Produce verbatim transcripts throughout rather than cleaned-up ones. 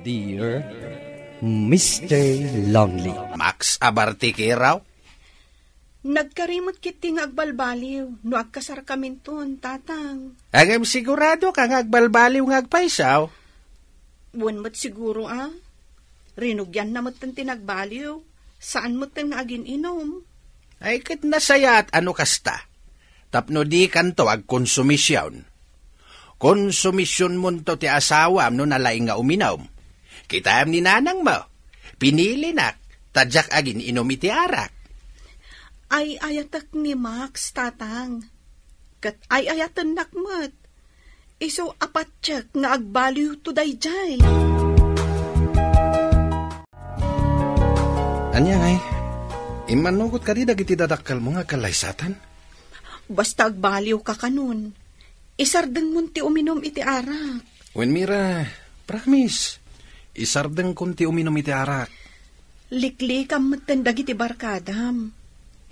Dear Mister Lonely. Max a Bartikiraw? Nagkarimot ketdi nga agbalbaliw no agkasarkaminton, Tatang. Ngem sigurado ka nga agbalbaliw nga agpayso? Wen met siguro a. Rinugianna metten ti nagbaliw. Saan metten nga agin-inom. Ay, ket nasayaat a no kasta. Tapno dikanto agkonsumision. Konsumisionmonto ti asawam no nalaing nga uminom. Kitaem ni nanangmo, pinilinak, ta diak agin-inom iti arak. Ay-ayatek ni Max, Tatang. Ket ay-ayatennak met. Isu a patiek nga agbaliwto daydiay. Ania ngay? Immanugot kadi dagiti dadakkelmo nga agkallaysatan? Basta agbaliwka kanon, isardengmon ti uminum iti arak. Wen, Mira, promise, isardengkon ti uminum iti arak. Liklikam metten dagiti barkadam.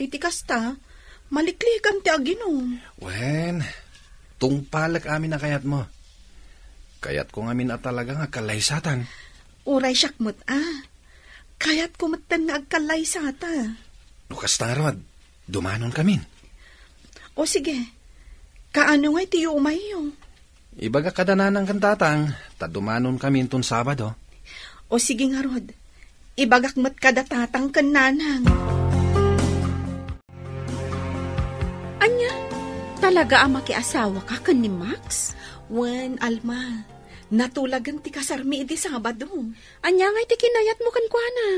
Iti kasta, maliklikam ti aginum. Wen, tungpalek amin a kayatmo. Kayatko ngamin a talaga nga agkallaysatan. Uray siak met a. Kayatko metten nga agkallaysata. No kasta ngarud, dumanonkamin. O sige, kaano ngay ti yumayyo? Ibagak kada nanang ken tatang, ta dumanonkamin inton Sabado. O sige ngarud, ibagak met kada tatang ken nanang. Ania? Talaga a makiasawaka ken ni Max? Wen, Alma, natulagen ti kasarmi idi Sabado. Ania ngay ti kinayatmo kenkuana?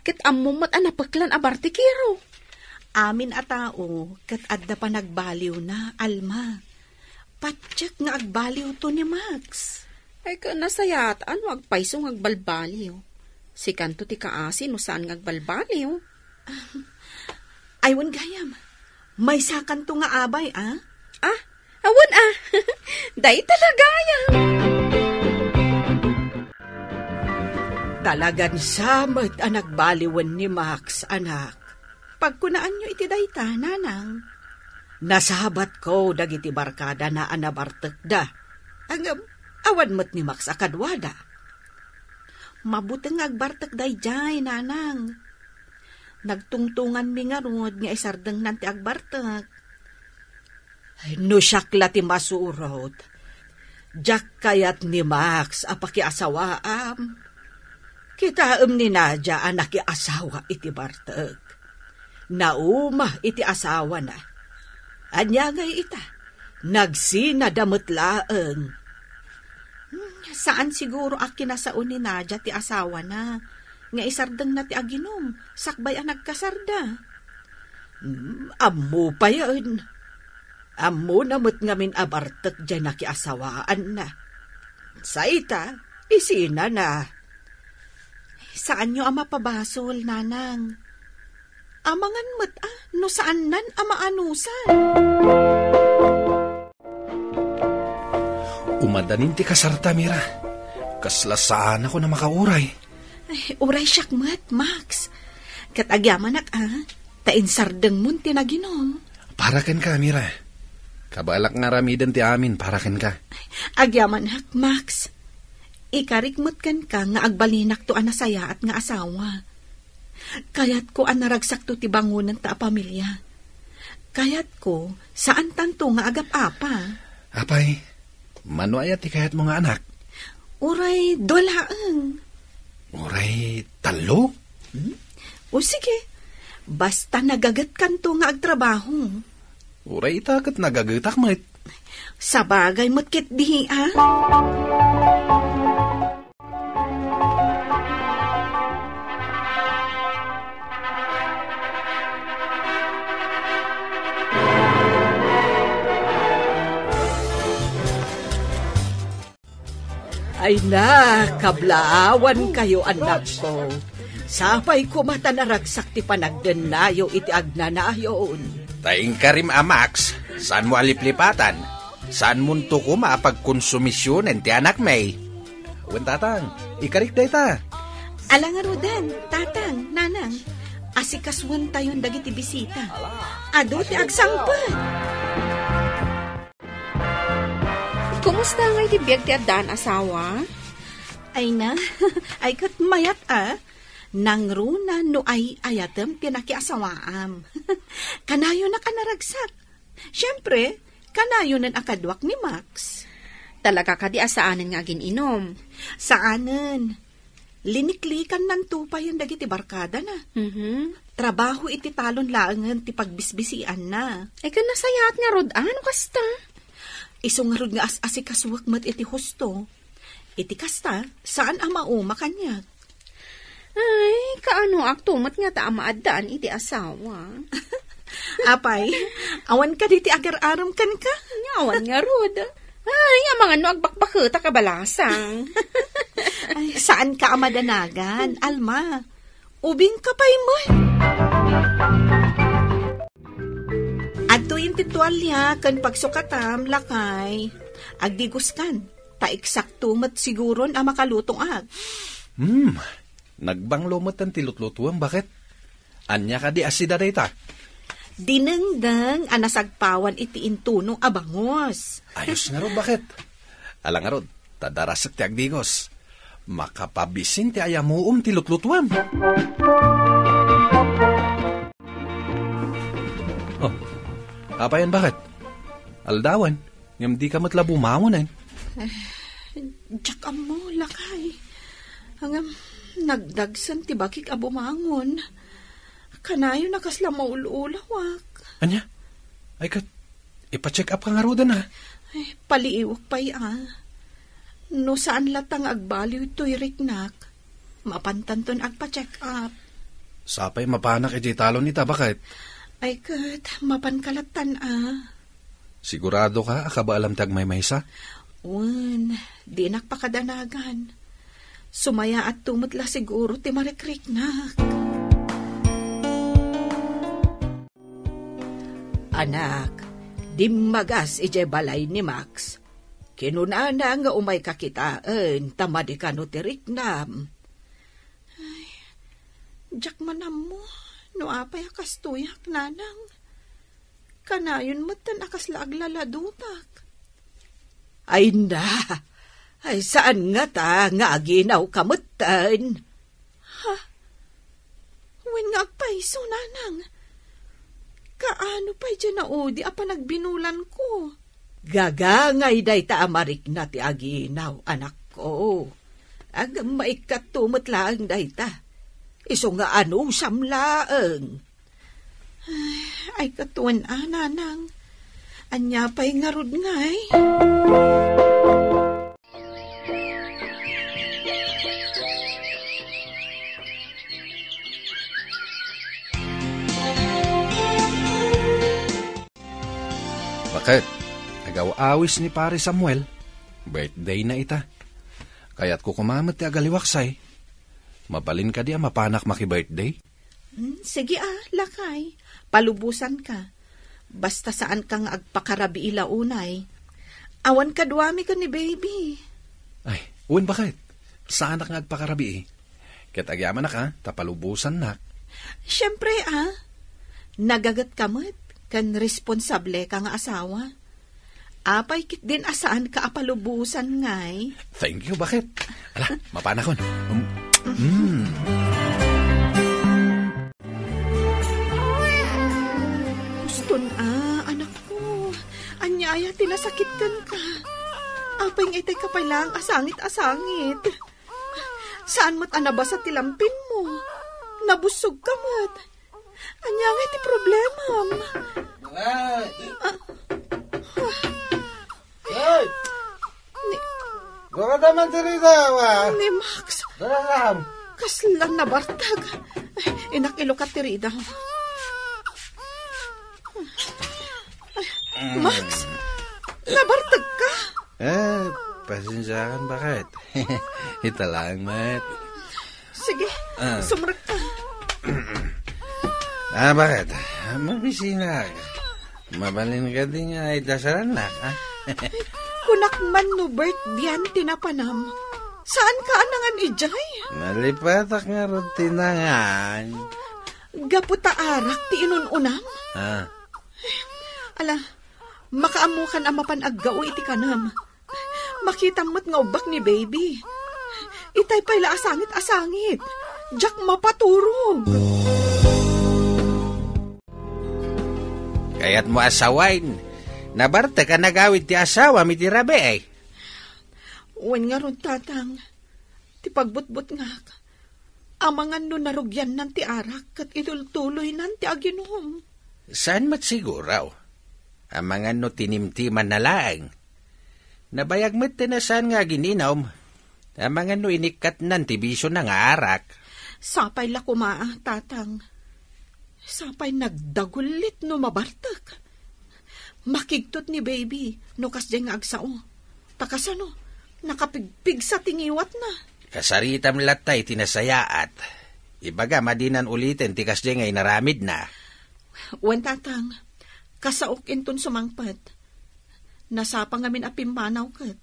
Ket ammom met a napeklan a bartikiro. Amin a tao ket adda panagbaliwna, Alma. Patiek nga agbaliwto ni Max. Ay, ket nasayaat a no agpayso nga agbalbaliw. Sikanto ti kaasi no saan nga agbalbaliw. Ay, wen gayam. Maysakanto nga abay, a? Ah, awan, ah. Dayta la gayam. Talagan sa met a nagbaliwen ni Max, anak. Pagkunaanyo iti dayta, nanang. Nasabatko dagiti barkadana a nabartekda. Ngem, awan met ni Max a kaduada. Mabuteng nga agbartek daydiay, nanang. Nagtungtonganmi ngarud nga isardengnan ti agbartek. Ay, no siak la ti masurot, diak kayat ni Max a pakiasawaam. Kitaem ni Nadia a nakiasawa iti bartek. Nauma iti asawana. Ania ngay ita? Nagsinada met laeng. Hmm, saan siguro a kinasao ni Nadia ti asawana nga isardengna ti aginum sakbay a nagkasarda. Hmm, ammo payen. Ammona met ngamin a bartek diay nakiasawaanna. Sa ita, isinana. Saanyo a mapabasol, nanang. Amangan met a no saannan a maanusan. Umadanin ti kasarta, Mira. Kasla saanakon a makauray. Ay, uray siak met, Max. Ket agyamanak a, ta insardengmon ti naginum. Para kenka, Mira. Kabaelak nga aramiden ti amin para kenka. Agyamanak, Max. Ikarik met kenka nga agbalinakto a nasayaat nga asawa. Kayatko a naragsakto ti bangonenta a pamilia. Kayatko, saantanto nga agap-apa. Apay, mano aya ti kayatmo nga anak? Uray, dua laeng. Uray, tallo? Hmm? O sige, basta nagagetkanto nga agtrabaho. Uray ita ket nagagetak met. Sabagay met ketdi, a? Ay na, kablaawankayo, annakko. Sapay koma ta naragsak ti panagdennayo iti agnanayon. Ta inkarim a Max, saanmo a liplipatan? Saanmonto koma a pagkonsumisionen ti anakmi? Wen, tatang, ikarik dayta. Ala ngaruden, tatang, nanang, asikasuentayon dagiti bisita. Adu ti agsangpet. Kumusta ngay ti biag ti addaan, asawa? Ay na, ay ket mayat a. Nangruna no ay-ayatem ti nakiasawaam. Kanayonak a naragsak. Siempre, kanayonen a kaduak ni Max. Talaga kadi a saanen nga agin-inom? Saanen. Liniklikannanto payen dagiti barkadana. Mhm. Trabaho iti talon laengen ti pagbisbisianna. Ay, ken nasayaat ngarud, a, no kasta? Isu ngarud nga as-asikasuak met iti husto. Iti kasta, saan a mauma kaniak. Ay, kaanoak to met ngata a maaddaan iti asawa. Apay, awan kadi ti agar-arem kenka? Nya, awan ngarud. Ay, amangan no agbakbaketak a balasang. Ay, saanka a madanagan, Alma. Ubingka pay met. Adtoyen ti tualia ken pagsukatam, lakay. Agdigoskan, ta eksakto met siguron a makalutoak. Hmm, nagbanglo met ti lutlutuem, baket? Ania kadi a sida dayta? Dinengdeng a nasagpawan iti intuno a bangus. Ayos ngarud, baket? Ala ngarud, ta darasek ti agdigos. Makapabisin ti ayamuom ti lutlutuem. Oh, apayen, baket? Aldawen, ngem dika met la bumangon, eh. Eh, diak ammo, lakay. Ngem, nagdagsen ti bagik a bumangon. Kanayon a kasla maul-ulawak. Ania? Ay ket, ipa-check up ka ngaruden, a? Ay, paliiwak pay, a. No saan latta nga agbaliw toy riknak, mapantanton agpa-check up. Sapay mapanak idiay talon ita, baket? Ay ket, mapanka lattan, a. Sigurado ka a kabaelam ti agmaymaysa? Wen, dinak pakadanagan. Sumayaatto met la siguro ti marikriknak. Anak, dimmagas idiay balay ni Max. Kinunana nga umayka kitaen ta madi kano ti riknam. Ay, diak man ammo no apay a kastoyak, nanang. Kanayon metten a kasla aglaladutak. Ay na! Ay, saan ngata nga aginaw ka metten? Ha? Wen nga agpayso, nanang. Kaano pay diay naudi a panagbinulanko? Gagangay dayta a marikna ti aginaw, anakko. Ngem maikkatto met laeng dayta. Isu nga anusam laeng. Ay, ay, katuen a, nanang. Ania pay ngarud ngay? Baket, agaw-awis ni Pare Samuel. Birthday na ita. Kayatko koma met ti agaliwaksay. Mabalin kadi a mapanak maki-birthday? Hmm, sige a, lakay. Palubosanka. Basta saanka nga agpakarabii la unay. Awan kaduami ken ni baby. Ay, wen baket. Saanak nga agpakarabii. Ket agyamanak a, ta palubosannak. Siempre a. Nagagetka met, ken responsableka nga asawa. Apay ketdin a saanka a palubosan ngay? Thank you, baket? Ala, mapanakon. Um, mm. Uston a, anakko. Ania aya ti nasakit kenka? Apay nga itay ka pay laeng a sangit a sangit? Saan met a nabasa ti lampinmo? Nabussogka met. Ania ngay ti problemam? Ay! Ah. Ay! Ni Dua ka man ti rida, wa? Ni Max. Dara, Sam. Kasla nabartag. Ay, inak, ilukat ti rida. Ay, Max, nabartag ka? Eh, pasensiakan, baket? Ita laeng met. Sige, Ah. sumrekka. Ah, baket? Mabisinak. Mabalin kadi nga idasalannak, a? Kunak man no birthday-an ti napanam. Saanka a nangan idiay? Nalipatak ngarud ti nangan. Gapu ta arak ti inun-unam? Ah. Ala, makaammokan a mapan aggao iti kanam. Makitam met nga ubbak ni baby. Itay pay la a sangit a sangit. Diak mapaturog. Kayatmo a sawen, nabartek a nagawid ti asawam iti rabii. Wen ngarud, Tatang, ti pagbutbutngak, amangan no narugiannan ti arak ket itultuloynan ti aginum. Saan met siguro? Amangan no tinimtimanna laeng. Nabayag met ti nasaan nga agininum. Amangan no inikkatnan ti bisiona nga arak. Sapay la koma, Tatang. Sapay nagdagullit no mabartek. Makigtot ni Baby no kasdiay nga agsao. Ta kasano, nakapigpigsa ti ngiwatna. Kasaritam latta iti nasayaat. Ibagam a dinan uliten ti kasdiay nga inaramidna. Wen, Tatang, kasaok inton sumangpet. Nasapa ngamin a pimmanaw ket.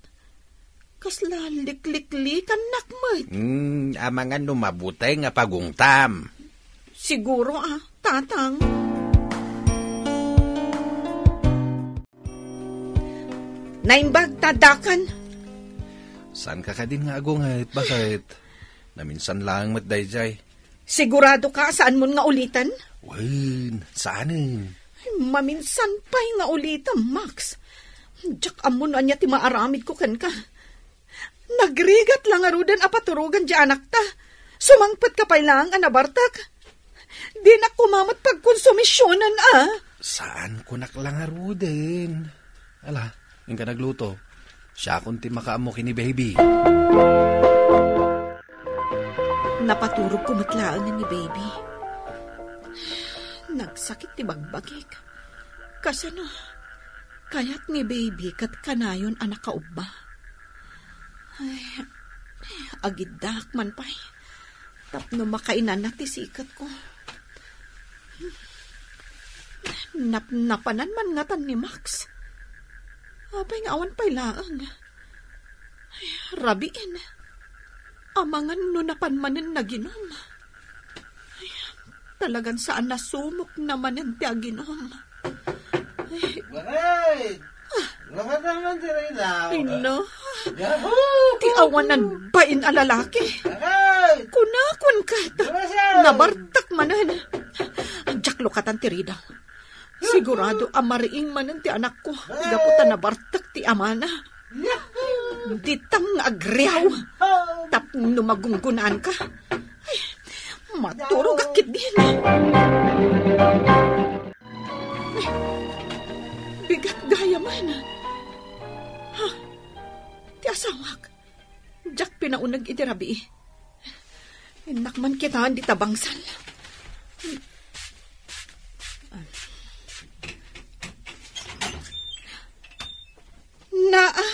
Kasla likliklikannak met. Hmm, amangan no mabuteng a pagungtam. Siguro, ah, Tatang. Naimbag ta addakan. Saan ka kadin nga agunget? Bakit? Naminsan laeng met dayjay. Sigurado ka a saan mon nga uliten? Wen, saanen. Ay, maminsan pay nga ulitem, Max. Diak ammo no ania ti maaramidko kenka. Nagrigat la ngaruden a paturogan ti anakta. Sumangpet ka pay laeng a nabartek. Dinak koma met pagkonsumisionen, a. Saan kunak la ngaruden? Ala, inka nagluto. Siakon ti makaammo ken ni Baby. Napaturogko met laeng ni Baby. Nagsakit ti bagbagik. Kasano? Kayat ni Baby ket kanayon a nakaubba. Ay, agiddaak man pay. Tapno makainana ti siketko. Napnapanan man ngatan ni Max. Apay nga awan pay laeng? Ay, rabiin. Amangan no napan manen naginom. Ay, talagan saan a sumok na manen ti aginom. Ay. Bakit? Bakit naman si Reyna? Ay, no. Yahoo! Ti awanan bain a lalaki. Bakit? Kuna, kun kat. Diba siya? Nabartak manen. Diak lukatan ti ridaw. Sigurado a mariing manen ti anakko. Gapu ta nabartak ti amana. Yahoo! Ditam nga agriaw. Tapno magungunaan ka. Ay, maturog a kitdin. Ay, bigat gayam. Ha? Ti asawak. Diak pinauneg iti rabii. Innak man kitaen dita bangsal. Naa,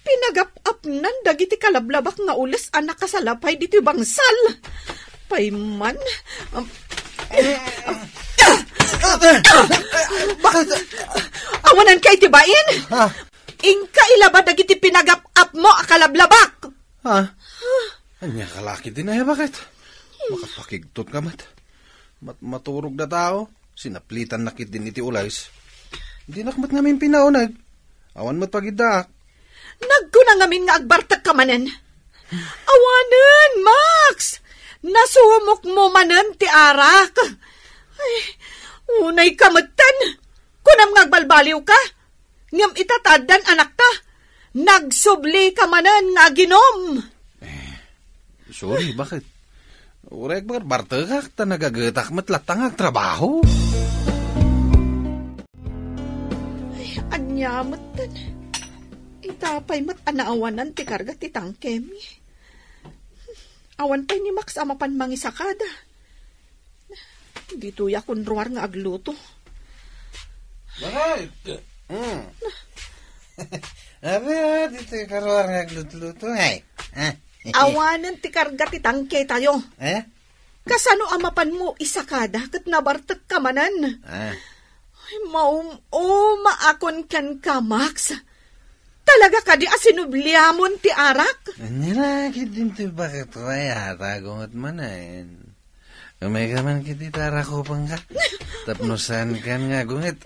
pinagap-apnan dagiti kalablabak nga ules a nakasalapay ditoy bangsal. Pay man, um, um, Bakit? Awanan ka iti bain? Ha? Inka ilaba dagiti pinagap-apmo a kalablabak. Ha? Ania ka la ketdin, bakit? Makapakigtot ka met. Mat-, maturog da tao. Sinaplitan na ketdin iti ules. Dinak met ngamin pinauneg. Awan met pagiddaak. Nagkuna ngamin nga agbartek ka manen. Awanen, Max! Nasumok mo manen ti arak. Ay, unay ka metten. Kunam nga agbalbaliw ka. Ngem ita ta addan anakta, nagsubli ka manen nga aginom. Eh, sorry, bakit? Uray agbarbartekak ta nagagetak met latta nga agtrabaho. Ay, ania metten. Ita pay met a naawanan ti karga ti tangkemi. Awan pay ni Max a mapan mangisakada. Ditoy a kunruar nga agluto. Bakit? Hmm. Abi, ah, ditoy karuar nga aglutluto, ay. Ah. Awanen ti karga ti tangke tayo. Eh? Kasano a mapan mo isakada ket nabartek ka manen? Ah. Ay, maum-uma akon kenka, Max. Talaga kadi a sinubliamon ti arak? Ania la ketdin ti bakit, ay, atago met manen. Umay ka man ketdi ta arakupenka. Tapno saan kan nga agunget.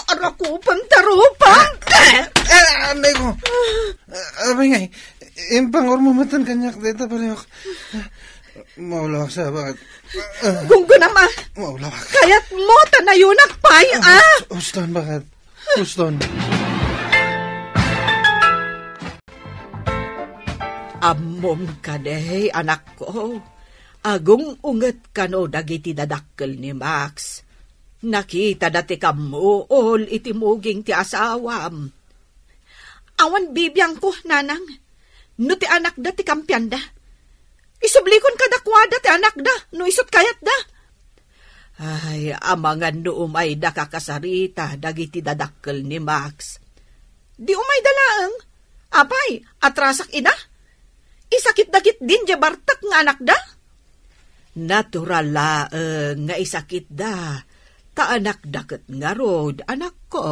Arakupen ta rupam? Ah, ah, anay ko. Ah, abay ngay, Impangurom metten kaniak dayta, pariok. Maulawak sa, baket. Gunggonam, a. Maulawak. Kayatmo ta nayunak pay, a. Huston, baket. Huston. Ammom kadi, anakko. Agung-unget kano dagiti dadakkel ni Max. Nakitada ti kammuol iti muging ti asawam. Awan bibiangko, nanang. No ti anakda ti kampianda, isublikon kadakuada ti anakda no isut' kayatda. Ay, amangan no umayda kakasarita dagiti dadakkel ni Max. Di umayda laeng. Apay, atrasak ida? Isakitda ketdin diay bartek nga anakda? Natural laeng nga isakitda, ta anakda ket ngarud, anakko.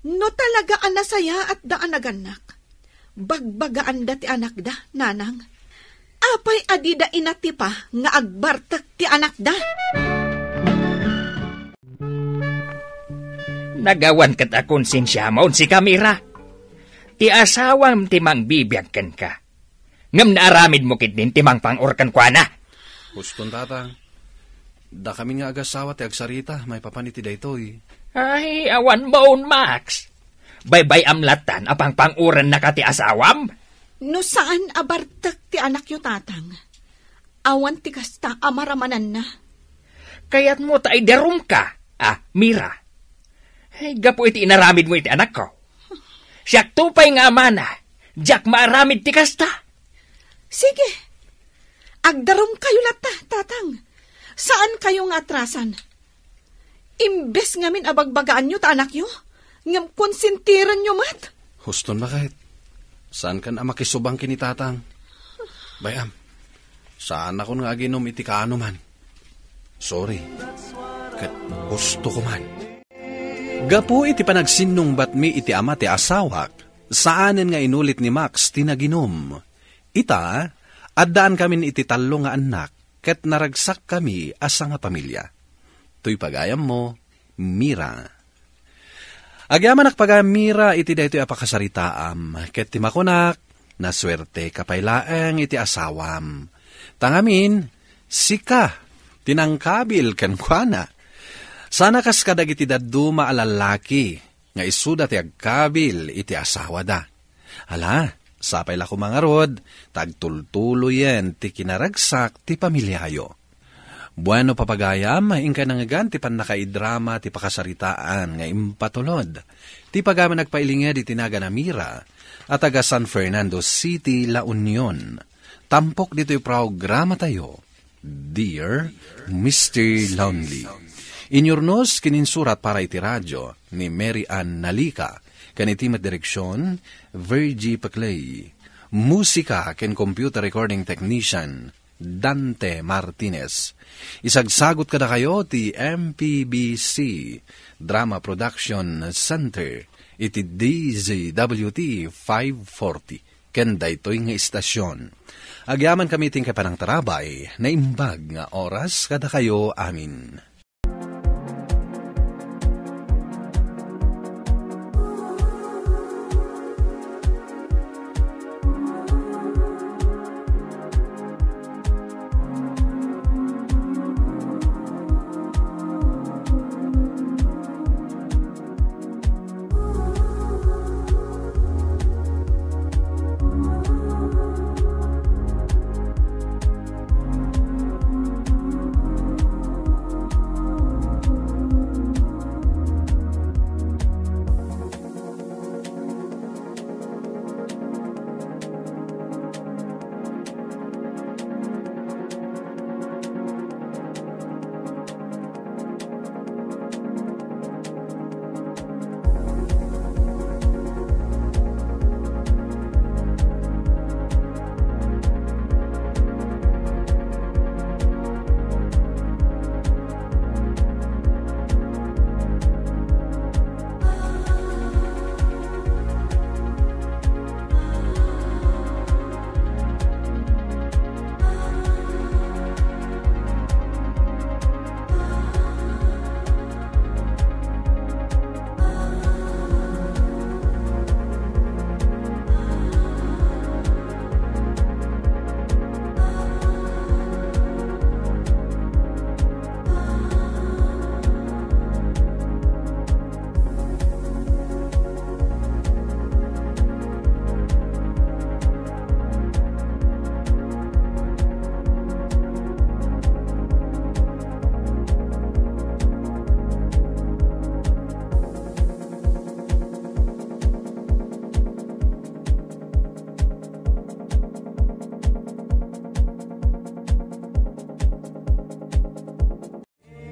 No talaga a nasayaatda a nagannak, bagbagaanda ti anakda, nanang. Apay a dida inatipa nga agbartek ti anakda? Nagawan ket a konsensiamon, sika, Mira. Ti asawam ti mangbibiag kenka. Ngem naaramidmo ketdin ti mangpang-or kenkuana. Huston, Tatang. Dakamin nga agasawa ti agsarita maipapan iti daytoy. Ay, awan baon, Max. Baybay-am lattan a pangpang-orennaka ti asawam? No saan a bartek ti anakyo, Tatang, awan ti kasta a maramananna. Kayatmo ta idarumka, a, Mira? Ay, gapu iti inaramidmo iti anakko. Siakto pay nga amana, diak maaramid ti kasta. Sige, agdarumkayo latta, Tatang. Saankayo nga atrasan. Imbes ngamin a bagbagaanyo ta anakyo, ngem konsentirenyo met. Huston, baket. Saankan a makisubang ken ni Tatang. Bay-am, saanakon nga aginom iti kaanoman. Sorry. Ket husto koman. Gapu iti panagsinnungbatmi iti ama ti asawak, saanen nga inulit ni Max ti naginom. Ita, addaan kamin iti tallo nga annak, ket naragsakkami a sangapamilia. Toy pagayammo, Mira. Agyamanak pagayam, Mira, iti daytoy a pakasaritaam, ket ti makunak, nasuerteka pay laeng iti asawam. Ta ngamin, sika ti nangkabil kenkuana. Sana kas kadagiti dadduma a lallaki nga isuda ti agkabil iti asawada. Ala, sapay la koma ngarud, ta agtultuloyen ti kinaragsak ti pamiliayo. Bueno, papagayam, inkay nangngegan ti pannakaidrama ti pakasaritaan nga impatulod ti pagayam a nagpailinged iti nagan a Mira a taga San Fernando City, La Union. Tampok ditoy programatayo, Dear Mister Lonely. Inyurnos ken insurat para iti radio ni Mary Ann Nalica, ken iti met direksion, Virgie Peclay. Musika ken computer recording technician, Dante Martinez. Isagsagot kadakayo ti M P B C Drama Production Center iti D Z W T five forty. Ken daytoy nga istasyon. Agyamankami ti panangtarabay, naimbag nga oras kadakayo amin.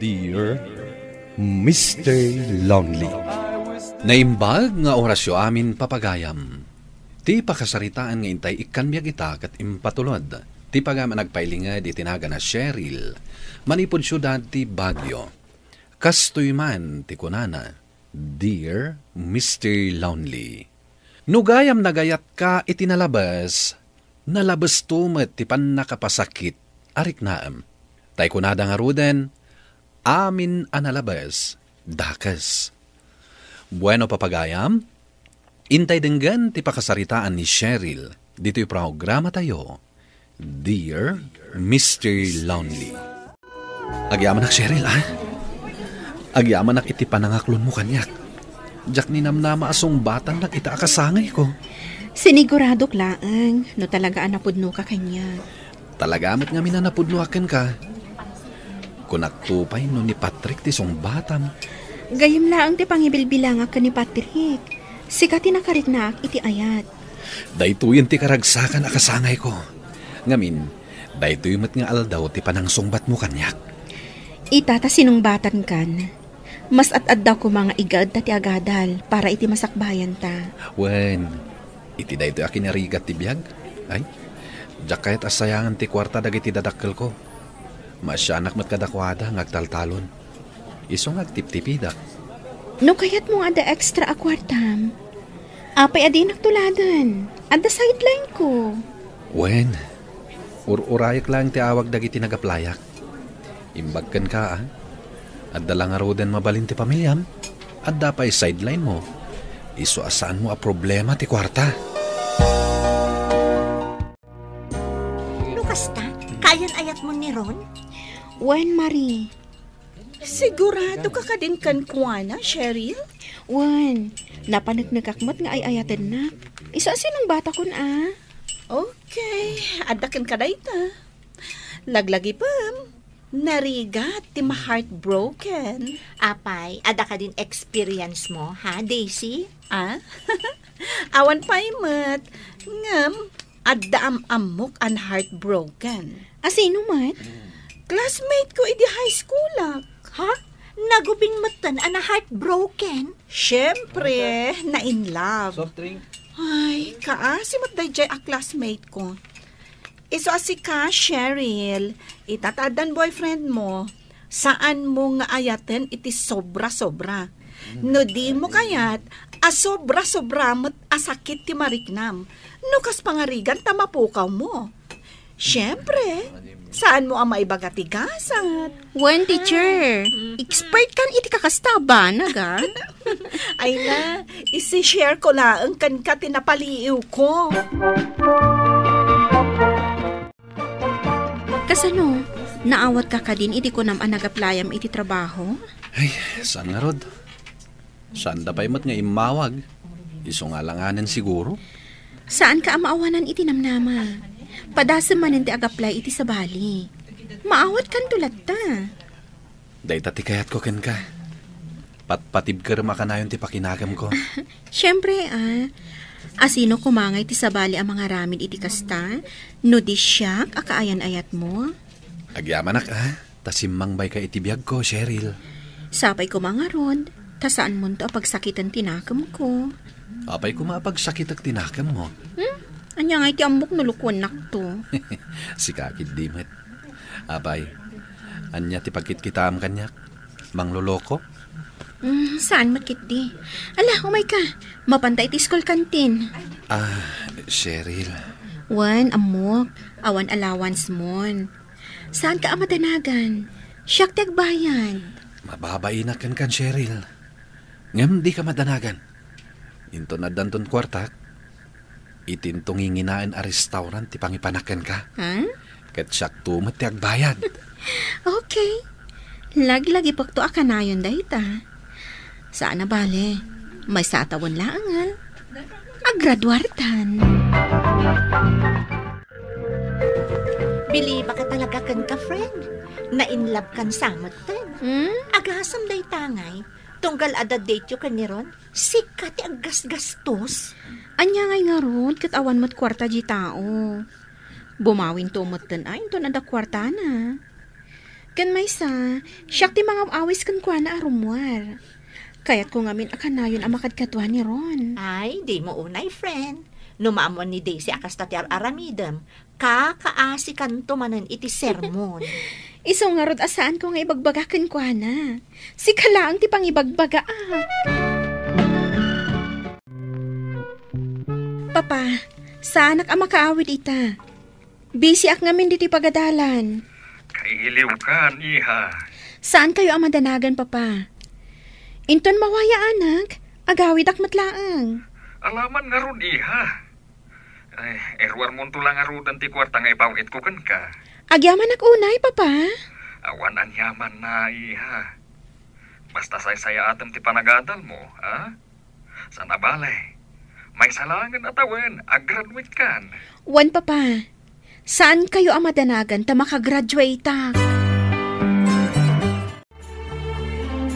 Dear Mister Lonely. Naimbag nga orasyo amin, papagayam. Ti pakasaritaan nga intay ikkan biag ita ket impatulod ti pagayam a nagpailinged iti nagan a Cheryl, manipud siudad ti Baguio. Kastoy man ti kunana, "Dear Mister Lonely, no gayam nagayatka iti nalabes, nalabesto met ti pannakapasakit a riknaem." Tay kunada ngaruden, "Amin a nalabes, dakes." Bueno, papagayam, intay denggen ti pakasaritaan ni Cheryl ditoy programatayo, Dear Mister Lonely. Agyamanak, Cheryl, a? Agyamanak iti panangaklonmo kaniak. Diak ninamnama a sungbatannak ita a kasangayko. Siniguradok laeng no talaga a napudnoka kaniak. Talaga met ngamin a napudnoak kenka. Kunakto pay no ni Patrick ti sungbatam. Gayyem laeng ti pangibilbilangak ken ni Patrick. Sika ti nakariknaak iti ayat. Daytoyen ti karagsakan a kasangayko. Ngamin, daytoy met nga aldaw ti panangsungbatmo kaniak. Ita ta sinungbatankan, mas ad-adda koma nga igaedta ti agadal para iti masakbayanta. Wen, iti daytoy a kinarigat ti biag, ay, diak kayat a sayangan ti kuarta dagiti dadakkelko. Maasianak met kadakuada nga agtaltalon. Isu nga agtiptipidak. No kayatmo nga adda extra a kuartam, apay a dinak tuladen? Adda sideline ko. Wen, ur-urayek laeng ti awag dagiti nagaplayak. Imbag kenka, a? Adda la ngaruden mabalin ti pamiliam? Adda pay sideline mo? Isu a saanmo a problema ti kuarta. No kasta, kayan-ayatmo ni Ron? Wen, Marie. Sigurado ka kadin kenkuana, Cheryl? Wen, napaneknekak met nga ay-ayatennak. Isu a sinungbatakon, a? Okay, adda kenka dayta. Laglagipem, narigat ti ma-heartbroken. Apay, adda kadin experience mo, ha, Daisy? Ah? Awan pay met. Ngem, adda am-ammok a na-heartbroken. A sino met? Classmate ko idi high schoolak. Ha? Nagubing metten a na-heartbroken? Siyempre, na-in love. Soft drink. Ay, kaasi met daydiay a classmate ko. Isu a sika, Cheryl, ita ta addan boyfriend mo, saan mo nga ayaten iti sobra-sobra. No di mo kayat a sobra-sobra met a sakit ti mariknam, no kas pangarigan ta mapukaw mo. Siyempre, saan mo a maibaga ti gasat. Wen, teacher, expert kan iti kakasta a banag, a? Ay na, isi-share ko laeng kenka ti napaliiwko. Kasano? Naawatka kadin iti kunam a nagaplayam iti trabaho? Ay, saan ngarud? Saanda pay met nga immawag. Isu nga alanganen siguro. Saanka a maawanan iti namnama. Padasem manen ti agaplay iti sabali. Maawatkanto latta. Dayta ti kayatko kenka. Patpatibkerem a kanayon ti pakinakemko. Siempre, a. Asino koma ngay ti sabali a mangaramid iti kasta, no di siak a kaayan-ayatmo? Agyamanak, a. Ta simmangbayka iti biagko, Cheryl. Sapay koma ngarud, ta saanmonto a pagsakiten ti nakemko. Apay koma a pagsakitek ti nakemmo? Hmm? Ania ngay ti ammok no lukuennakto? Sika ketdi met. Apay, ania ti pagkitkitaam kaniak? Mangloloko? Hmm, saan met ketdi. Ala, umayka. Mapanta iti school canteen. Ah, Cheryl. Wen, ammok. Awan allowance mon. Saanka a madanagan. Siak ti agbayad. Mababainak kenkan, Cheryl. Ngem dika madanagan. Inton addanton kuartak, itinto nginginaen a restaurant ti pangipanak kenka. Ha? Ket siakto met ti agbayad. Okay. Laglagipekto a kanayon dayta. Saan a bale. Maysa a tawen laeng, a. Agraduartan. Bilibaka talaga kenka, friend. Na-in love kan sa metten. Hmm? Agasem dayta ngay, tunggal adda date yo ken ni Ron, sika ti aggasgastos. Ania ngay ngarud ket awan met kuarta diay tao. Bumawinto metten a inton adda kuartana. Ken maysa, siak ti mangaw-awis kenkuana a rummuar. Kayatko ngamin a kanayon a makadkadua ni Ron. Ay, dimo unay, friend. No maammuan ni Daisy a kasta ti ar-aramidem, kakaasikanto manen iti sermon. Isu ngarud a saanko nga ibagbaga kenkuana. Sika laeng ti pangibagbaga, ah. Papa, saanak a makaawid ita. Busy-ak ngamin ditoy pagadalan. Kailiwkan, iha. Saankayo a madanagan, Papa. Inton mawayaanak, agawidak met laeng. Alaman ngarud, iha. Ay, iruarmonto la ngaruden ti kuarta nga ipaw-itko kenka. Agyamanak unay, Papa. Awan aniamanna, iha. Basta saysayaatem ti panagadalmo, ha? Saan a bale, maysa laengen a tawen, a-graduate kan. Wen, Papa. Saankayo a madanagan ta makagraduateak.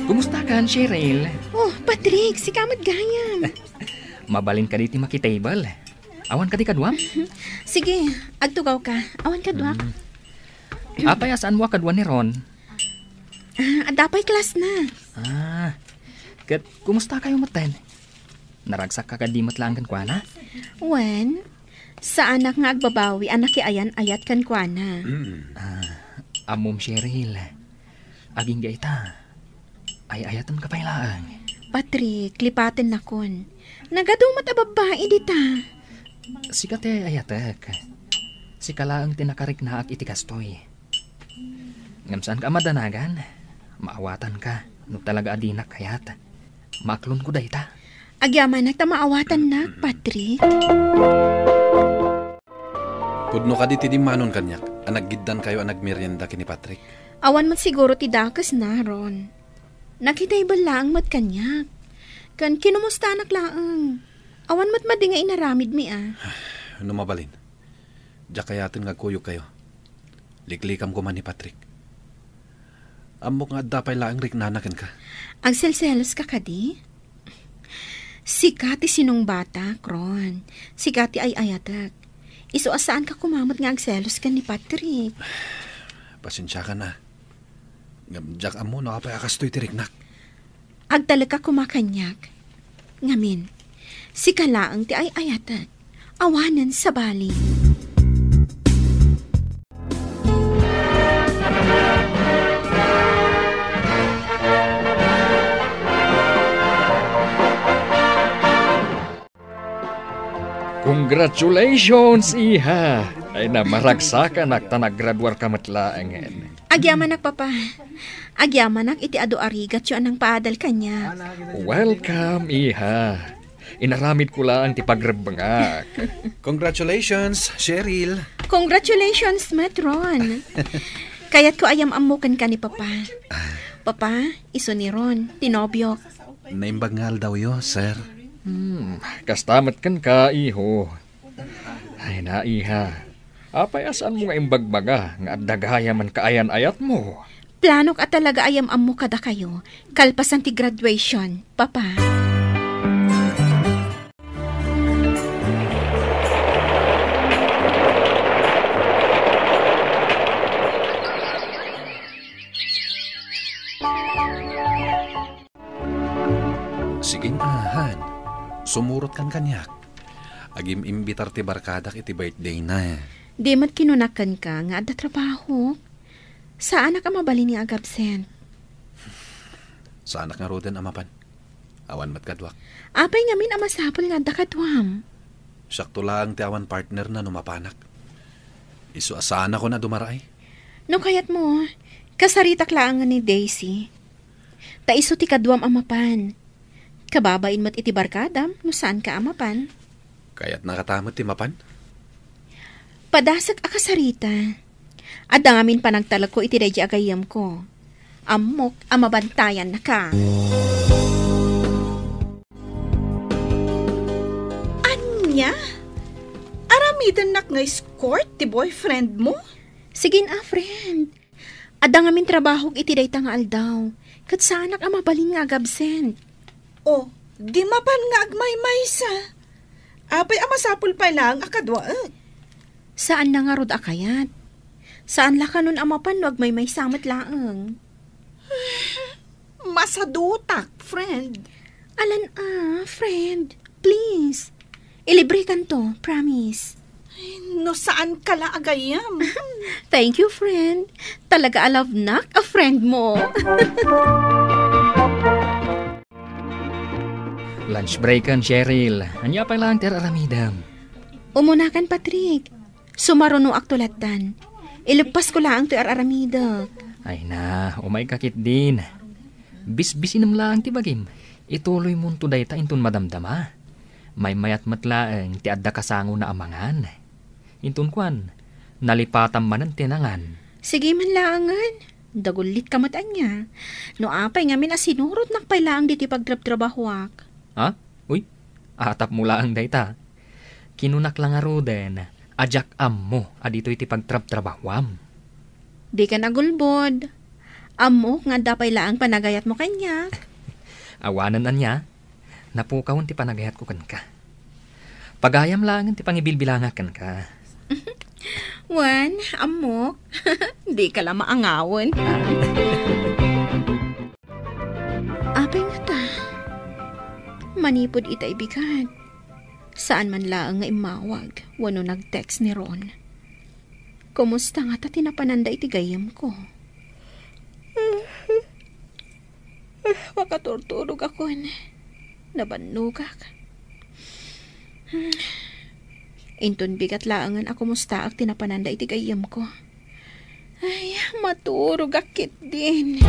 Kumusta kan, Cheryl? Oh, Patrick, sika met gayam. Mabalin kadi ti makitable? Awan kadi kaduam? Sige, agtugaw ka. Awan kaduak. Hmm. Apay a saanmo a kadua ni Ron? Ah, adda pay class na. Ah, ket kumusta kayo metten? Naragsak ka kadi met laeng kenkuana? Wen, saanak nga agbabawi a nakiayan-ayat kenkuana. Mm. Ah, ammom, Cheryl. Agingga ita, ay-ayaten ka pay laeng. Patrick, lipatennakon. Nagadu met a babbai dita. Sika ti ay-ayatek. Sika laeng ti nakariknaak iti kastoy. Ngem saanka a madanagan. Maawatanka no talaga a dinak kayat. Maaklonko dayta. Agyamanak ta maawatannak, Patrick. Pudno kadi ti dimmanon kaniak a naggiddankayo a nagmerienda ken ni Patrick? Awan met siguro ti dakesna, Ron. Nakitable laeng met kaniak. Ken kinumustanak laeng. Awan met madi nga inaramidmi, a. No mabalin, diak kayaten nga agkuyogkayo. Liklikamko man ni Patrick. Ammok nga adda pay laeng riknana kenka. Agselseloska kadi? Sika ti sinungbatak, Ron. Sika ti ay-ayatek. Isu a saanka koma met nga agselos ken ni Patrick. Pasensiakan a. Ngem diak ammo no apay a kastoy ti riknak. Agtalek a koma kaniak. Ngamin, sika laeng ti ay-ayatek. Awanen sabali. Congratulations, iha! Ay na, maragsakanak ta naggraduarka met laengen. Agyamanak, Papa. Agyamanak iti adu a rigatyo a nangpaadal kaniak. Welcome, iha. Inaramidko laeng ti pagrebbengak. Congratulations, Cheryl. Congratulations met, Ron. Kayatko a yam-ammo kenka ni Papa. Papa, isu ni Ron, ti nobiok. Naimbag nga aldawyo, sir. Hmm, kasta met kenka, iho. Ay na, iha. Apay a saanmo nga imbagbaga nga adda gayam a kaayan-ayatmo? Planok a talaga a yam-ammo kadakayo, kalpasan ti graduation, Papa. Sige, ahan. Sumurotkan kaniak. Agim-imbitar ti barkadak iti birthday na. Di met kinunak kenka nga adda trabahok. Saanak a mabalin nga agabsent. Saanak ngaruden a mapan. Awan met kaduak. Apay ngamin a masapul nga adda kaduam? Siakto laeng ti awan partner na no mapanak. Isu a saanakon a dumaraay. No kayatmo, kasaritak laeng ni Daisy. Ta isu ti kaduam a mapan. Kababain met iti barkadam no saanka a mapan. Kayatna kata met ti mapan? Padasek a kasarita. Adda ngamin panagtalekko iti daydi a gayyemko. Ammok a mabantayannaka. Ania? Aramidennak nga escort ti boyfriend mo? Sige na, friend. Adda ngamin trabahok iti dayta nga aldaw, ket saanak a mabalin nga agabsent. Oh, di mapan nga agmaymaysa. Apay a masapul pay laeng a kaduaek? Saanna ngarud a kayat. Saan la kanon a mapan no agmaymaysa met laeng. Masadutak, friend. Alan a, friend. Please. Ilibrekanto, promise. Ay, no saan ka la agayam. Thank you, friend. Talaga a love nak a friend mo. Lunch break kan, Cheryl. Ania pay laeng ti ar-aramidem? Umunakan, Patrick. Sumarunoak to lattan. Ileppas ko laeng toy ar-aramidek. Ay na, umay ka ketdin. Bisbisinem laeng ti bagim. Ituloy monto dayta inton madamdama. Maymayat met laeng ti adda kasangona a mangan. Inton kuan, nalipatam manen ti nangan. Sige man laengen. Dagullit ka met ania. No apay ngamin a sinurotnak pay laeng ditoy pagtrabtrabahoak. Ha? Uy, atapmo laeng dayta. Kinunak la ngaruden a diak ammo a ditoy ti pagtrabtrabahoam. Dikan agulbod. Ammok nga adda pay laeng panagayatmo kaniak. Awanen ania, napukawen ti panagayatko kenka. Pagayam laengen ti pangibilbilangak kenka. Wen, ammok. Dika la maangawen. Apay ngata? Manipud ita ibigat, saan man laeng nga immawag wenno nag-text ni Ron. Kumusta ngata ti napananda iti gayyemko? Makaturturogakon. Nabannogak. Inton bigat laengen a kumustaak ti napananda iti gayyemko. Ay, maturogak ketdin.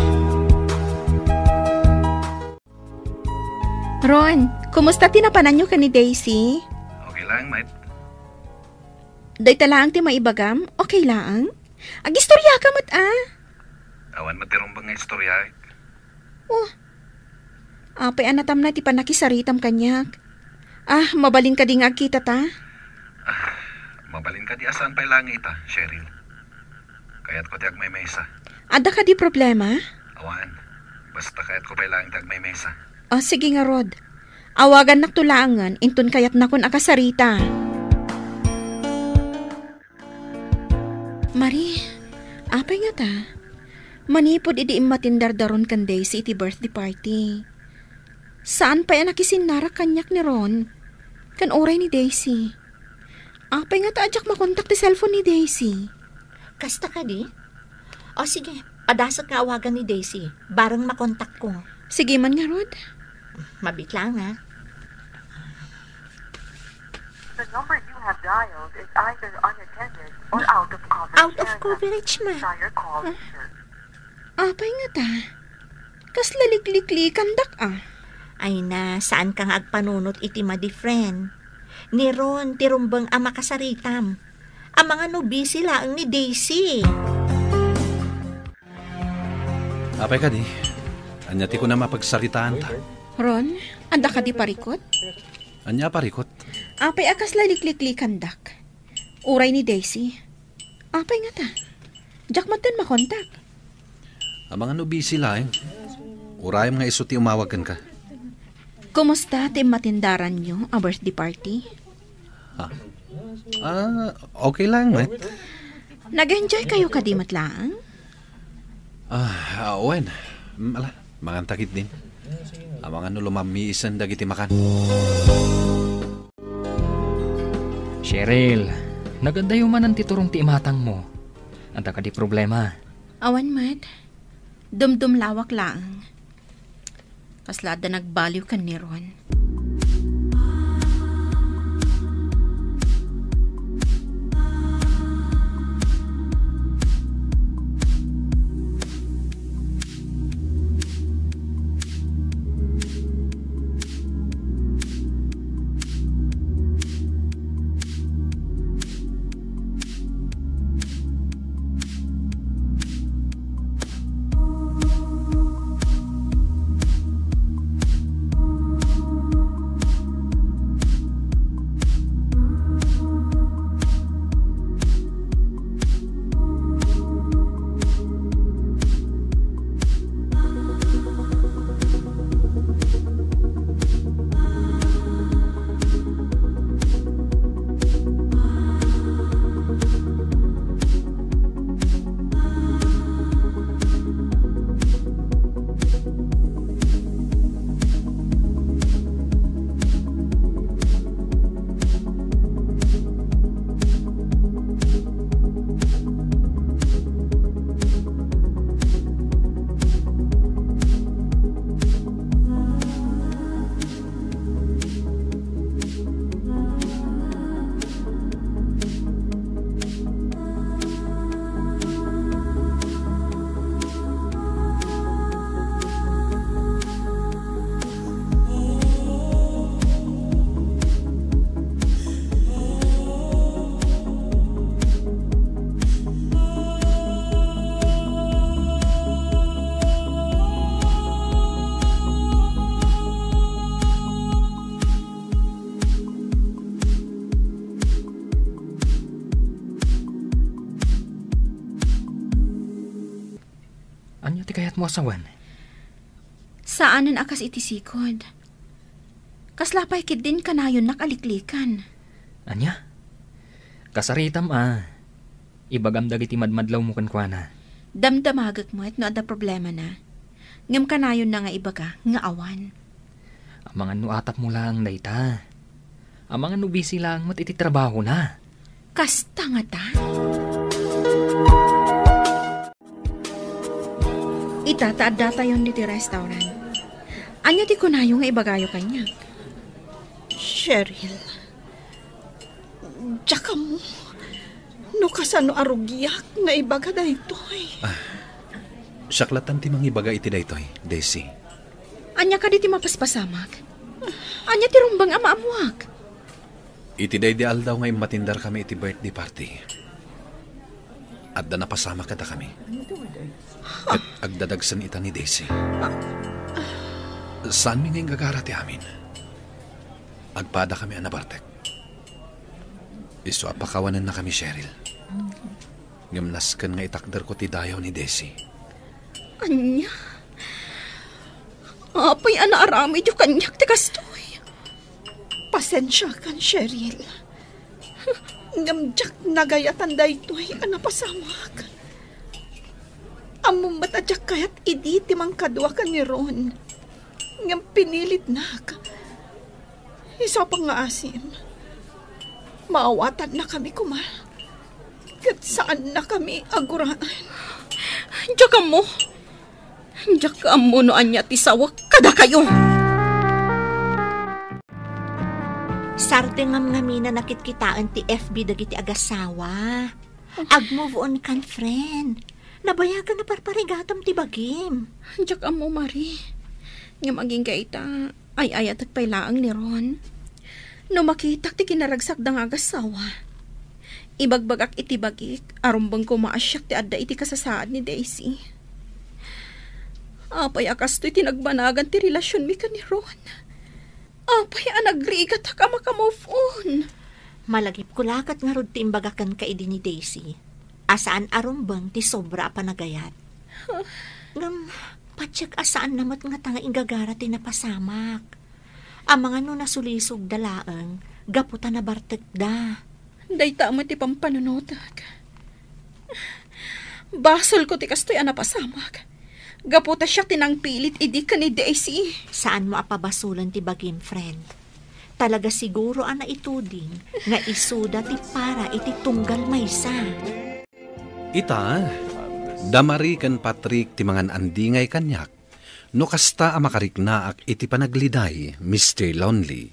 Ron, kumusta ti napananyo ken ni Daisy? Okay laeng, met. Dayta laeng ti maibagam? Okay laeng? Agistoriaka met, a? Awan met ti rumbeng nga istoriaek. Oh. Apay a natamna ti pannakisaritam kaniak? Ah, mabalin kadi nga agkitata? Ah, mabalin kadi a saan pay laeng ita, Cheryl. Kayatko ti agmaymaysa. Adda kadi problema? Awan. Basta kayatko pay laeng ti agmaymaysa. Oh, sige ngarud. Awagannakto laengen inton kayatnakon a kasarita. Marie, apay ngata? Manipud idi immatindar da Ron ken Daisy iti birthday party, saan pay a nakisinnarak kaniak ni Ron ken uray ni Daisy. Apay ngata a diak makontak ti cellphone ni Daisy? Kasta kadi? O sige, padasek nga awagan ni Daisy. Bareng makontakko. Sige man ngarud. Mabiit laeng, a. The number you have dialed is either unattended or out of coverage area. Out of coverage, ma. Try your call later. Apay ngata? Kasla likliklikandak, a. Ay na, saanka nga agpanunot iti madi, friend. Ni Ron ti rumbeng a makasaritam. Amangan no busy laeng ni Daisy. Apay kadi? Ania ti kunam a pagsaritaanta? Ron, adda kadi parikut? Ania a parikut? Apay a kasla likliklikandak? Uray ni Daisy. Apay ngata? Diak maten makontak. Amangan no busy laeng. Urayem nga isu ti umawag kenka. Kumusta ti immatindaranyo a birthday party? Ha? Ah, okay laeng, met. Nag-enjoy kayo kadi met laeng? Ah, ah, wen. Mm, ala, mangantakit din. Amangan no lumammiisen dagiti makan. Cheryl, nagadayo manen ti turong ti imatangmo. Adda kadi problema? Awan met. Dumdumlawak laeng. Kasla adda nagbaliw ken ni Ron. ti kayatmo a sawen? Saanen a kas iti sikod. Kasla pay ketdin kanayonnak a liklikan. Ania? Kasaritam a ibagam dagiti madmadlawmo kenkuana. Damdamagek met no adda problemana. Ngem kanayonna nga ibaga nga awan. Amangan no atapmo laeng dayta. Amangan no busy laeng met iti trabahona. Kasta ngata? Ita ta addatayon ditoy restaurant. Ania ti kunayo nga ibagayo kaniak? Cheryl, diak ammo no kasano a rugiak nga ibaga daytoy. Ah, siak latta ti mangibaga iti daytoy, Daisy. Ania kadi ti mapaspasamak? Ania ti rumbeng a maammoak? Iti daydi aldaw nga immatenderkami iti birthday party, adda napasamak kadakami. Ket agdadagsen ita ni Daisy. Saanmi nga inggagara ti amin. Agpadakami a nabartek. Isu a pakawanennakami, Cheryl. Ngem nasken nga itakderko ti dayaw ni Daisy. Ania? Apay a naaramidyo kaniak ti kastoy? Pasensiakan, Cheryl. Ngem diak nagayatan daytoy a napasamak. Ammom met a diak kayat idi ti mangkadua ken ni Ron. Ngem pinilitnak. Isu a pangngaasim, maawatannakami koma. Ket saannakami a guraan. Diak ammo. Diak ammo no ania ti sawek kadakayo. Sarte ngamngamina nakitkitaen ti F B dagiti agasawa. Ag-move on kan, friend. Nabayagan a parparigatam ti bagim. Diak ammo, Marie. Ngem agingga ita, ay-ayatek pay laeng ni Ron. No makitak ti kinaragsakda nga agasawa, ibagbagak iti bagik a rumbeng koma a siak ti adda iti kasasaad ni Daisy. Apay a kastoy ti nagbanagan ti relasionmi ken ni Ron? Apay a nagrigatak a maka-move on? Malagipko la ket ngarud ti imbaga kenka idi ni Daisy a saan a rumbeng ti sobra a panagayat. Ngem, patiek a saanna met ngata nga inggagara ti napasamak. Amangan no nasulisogda laeng gapu ta nabartekda. Dayta met ti pampanunotek. Basolko ti kastoy a napasamak. Gapu ta siak ti nangpilit idi ken ni Daisy. Saanmo a pabasolen ti bagim, friend. Talaga siguro a naituding nga isuda ti para iti tunggal maysa. Ita, da Marie ken Patrick ti mangan-andingay kaniak, no kasta a makariknaak iti panagliday, Mister Lonely.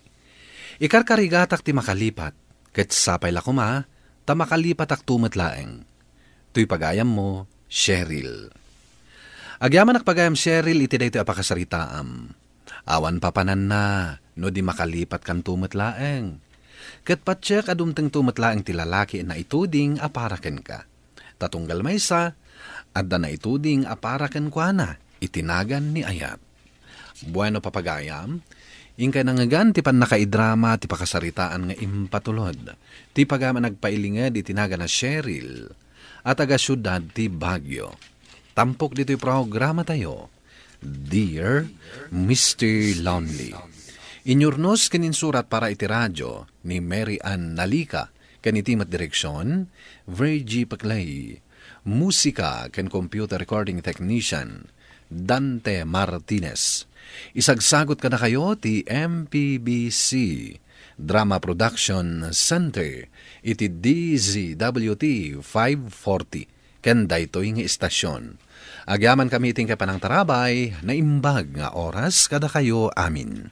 Ikarkarigatak ti makalipat, ket sapay la koma ta makalipatakto met laeng. Toy pagayammo, Cheryl. Agyamanak pagayam, Cheryl, iti daytoy a pakasaritaam. Awan papananna no di makalipatkanto met laeng. Ket patiek a dumtengto met laeng ti lalaki a naituding a para kenka. Ta tunggal maysa, adda naituding a para kenkuana iti nagan ni Ayat. Bueno, papagayam, inkay nangngegan ti pannakaidrama ti pakasaritaan nga impatulod ti pagayam a nagpailinged iti nagan a Cheryl a taga-siudad ti Baguio. Tampok ditoy programatayo, Dear Mister Lonely. Inyurnos ken insurat para iti radio ni Mary Ann Nalica, ken iti met direksion, Virgie Paclay. Musika ken computer recording technician, Dante Martinez. Isagsagot kadakayo ti M P B C Drama Production Center iti D Z W T five forty ken daytoy nga istasion. Agyamankami iti inkay panangtarabay, naimbag nga oras kadakayo amin.